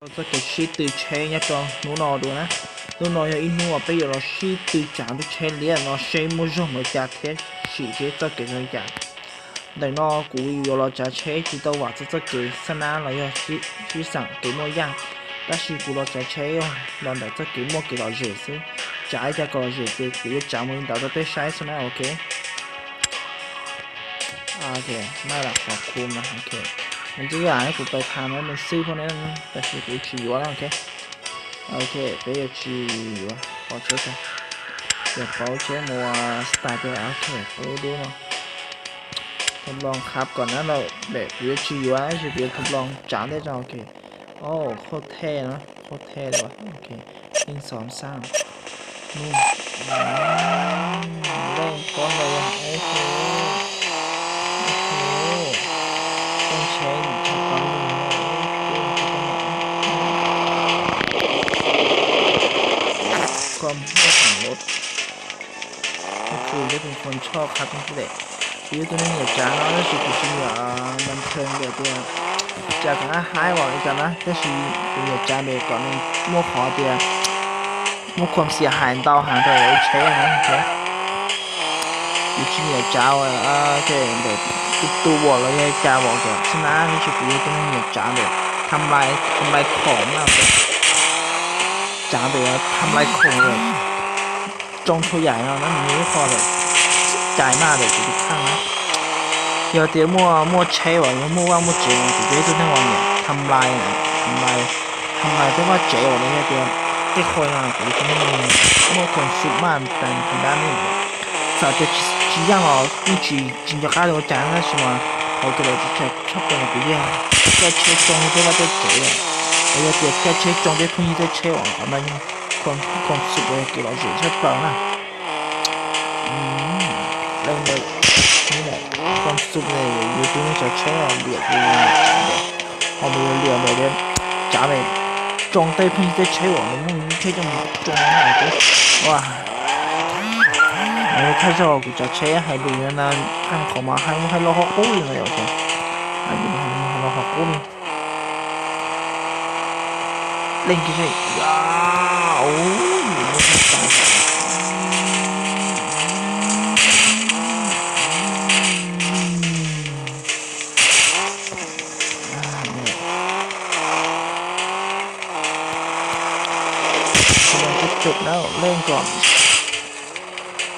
Txoj kev sib tw tsheb nyob rau hnub no dua na. Hnub no yog ib hnub uas peb yuav los sib tw tsav lub tsheb liab no seb muaj zog npaum li cas thiab sim seb txoj kev zoo li cas. Ntawm no kuv yuav los tsav tsheb tsis tau vam txog txoj kev xab nab los yog sib xam kev muaj yaj, tab sis kuv los tsav tsheb los ntawm txoj kev muaj kev lom zem xwb. Tsav ib co kom lom zem ces kuv yuav tsav mus li ntawd rau peb saib xwb na, ok. Ok, maj lam qhov khu mas, ok. Nws twb yam kuv pais tham no nws xwb phoj ne, tab sis kuv tsis yuav na, ok. Ok, peb yuav tsis yuav pov tsheb tag, yuav pauv tsheb mus start tias, ok, pauv dub no. Tau nploos khab kom na, lam kuv yuav tsis yuav tab sis kuv yuav tau nploos tsav ntej tso, ok. Qhov thej no, qhov thej li, ok. Ib xom xaj, nub, leej qhov no yog, ub, ub, ub, tsheb, kom muaj khoom lov, muaj khoom lov, tus foom tshoj qhab koom pub daim. Kuv yog tus neeg nyiam tsav no tab sis kuv tsis nyiam npam thees li tias tsav kom haib haib uas li cas na, tab sis kuv nyiam tsav ntawm kom nws muaj qhov tias muaj khoom xiam hais ntau heev rau lawv tsheb na. Kuv tsis nyiam tsav uas ntawm tus tus vauv los yog cas vauv kom xab nab, tab sis kuv yog tus neeg nyiam tsav ntawm tham lais, tham lais khoom na, tsav ntawm tham lais khoom lawm. Tsoo txhua yam no na, nws muaj ib qho lawm cais maj lawm kuv tus kheej na. Yog tias muaj, muaj tsheb uas yog muaj vaj muaj tsev no kuv yog ib tug neeg uas nyiam tham lais, tham lais, tham lais tej vaj tsev uas yog tias tej qho no kuv yog tus neeg muaj khoom xum maj tas tham dab ne. Txawm tias tsis yaj los yeej tsis, tsis nco qab li ua cas tab sis mas qhov kws lawv tsis tshaj plaws kuv yog coj tsheb tsoo tej vaj tej tsev, los yog tias coj tsheb tsoo tej phooj ywg tej tsheb uas qhov no yog khoom xum uas yog kev lom zem tshaj plaws na. Leej ntawd, khoom xum ne, yus tus neeg tsav tsheb liam, ho mus liam ntawm tsav ne, tsoo tej phooj ywg tej tsheb uas nws muaj tsheb coj mus tsoo na, ua thaj zog kuv tsav tsheb hais lus na, qee qhov mas hais mus hais los ho qub li no yom, hais los ho qub li. Leej kiag seb, Leej kom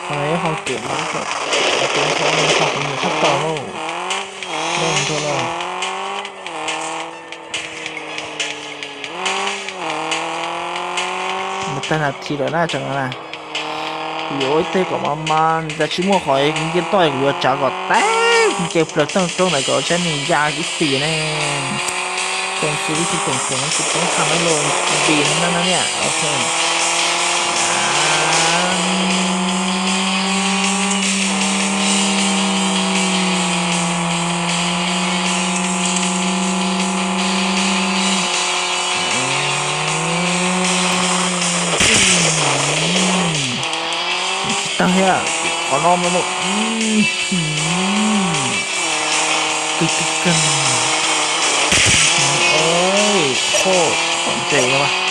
qhov no ib qho kev no, qhov kev no qhov kuv nyiam tshaj plaws lauj. Leej ntuj lauj. Mus tag nas this lawm na tseem no na. Kuv yuav ua ib teg kom mas mas, cas tsis muaj qhov nce toj, kuv yuav tsav kom tag nce plaws rooj roob ntawd kom saib nws ya ib txhis ne. Koom xwm ib txhis koom koom ib txhis poob tham ib lo npis na na niam. Ok. Tsis tag thiab, qhov no mas no. Kawg kawg kawg. Oj, qhov ntses no mas.